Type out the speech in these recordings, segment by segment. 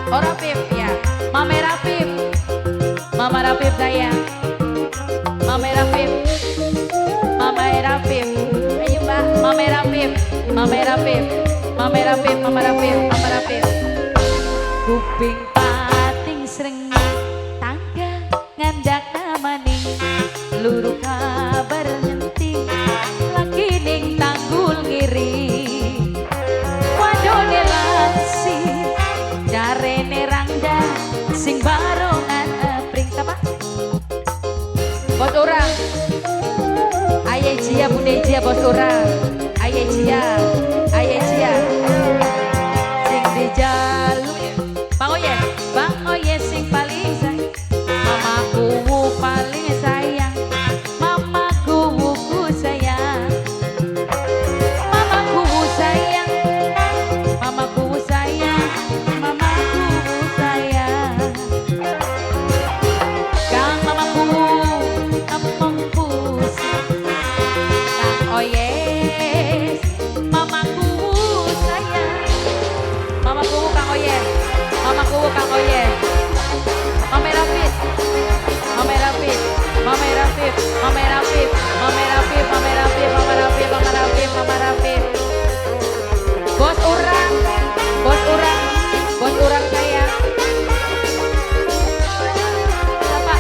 Oh, Rafif ya. Mame Rafif. Mama Rafif sayang. Mame Rafif. Mama Rafif. Ayo Mbak, Mame Rafif. Mame Rafif. Mame Rafif, Mama Rafif, Mama Rafif. Kuping pating srengeng tangga ngandak maning luru kabar nyenting lagi ning tanggul ngiri wadone lansi jarene rangda sing barongan pring apa bos orang aye jia bude jia bos orang aye jia sing dijaluk Bang Oye sing paling sayang mamaku paling sayang mamaku ku sayang mamaku sayang mamaku sayang mamaku sayang Kang mamaku emong pusing Kang Oyes mamaku sayang mamaku Kang Oyes mamaku Kang Oyes Mame Rafif Mame Rafif Mame Rafif Mame Rafif Mame Rafif Mame Rafif Mama Rafif Mama Rafif Mama Rafif bos urang bos urang bos urang sayang siapa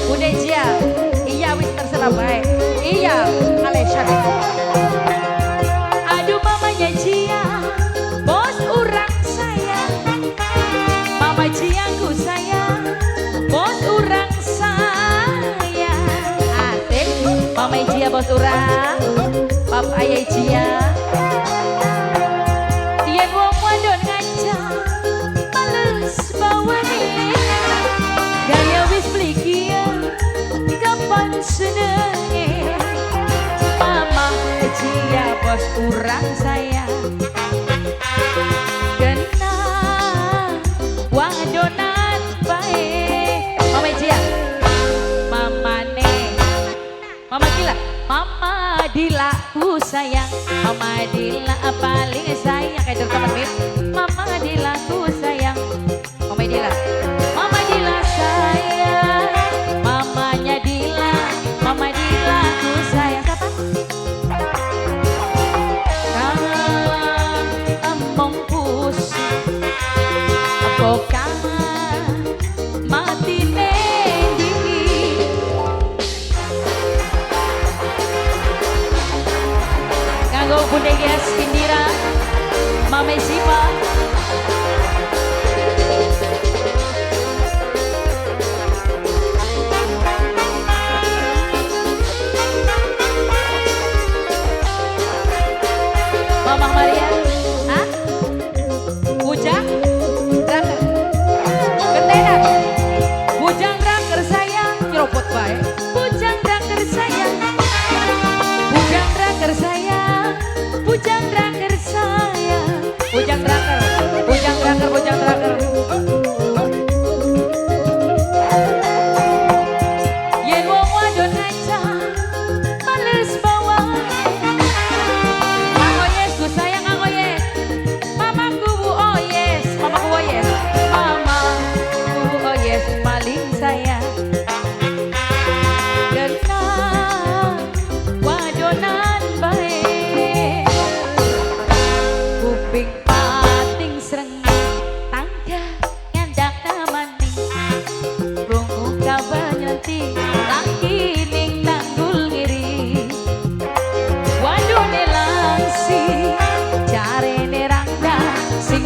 Bude Jia iya wis terserah baik iya Malaysia. Aduh mamanya Jia bos urang sayang mama Jiaku sayang bos urang sayang asik mama Jia bos urang pap ayah Jia yen wong wadon ngaca males bawane gaya wis beli kapan senenge mama Jia bos urang sayang kena wadonan bae mama Jia mamane mama gila mama Dila ku sayang mama Dila paling sayang kayak dari teman Mip mama Dila ku sayang mama Dila mama Dila sayang mamanya Dila mama Dila ku sayang siapa Kang emong pusing apa kang mati ndi kanggo Bunda Gias Indira Mame Sipa Mama Maria. Hah? Bujang raker ketenan bujang raker sayang nyerobot bae bujang raker sayang bujang raker sayang bujang raker sayang bujang raker bujang raker bujang raker yen wong wadon ngaca males bawane Kang Oyes ku sayang Kang Oyes mamaku Bu Oyes mamaku Oyes mamaku Oyes paling sayang kena wadonan bae kuping pating srengeng tangga ngandak maning krungu kabar nyenting lagi ning tanggul ngiri wadone langsi jarene rangda sing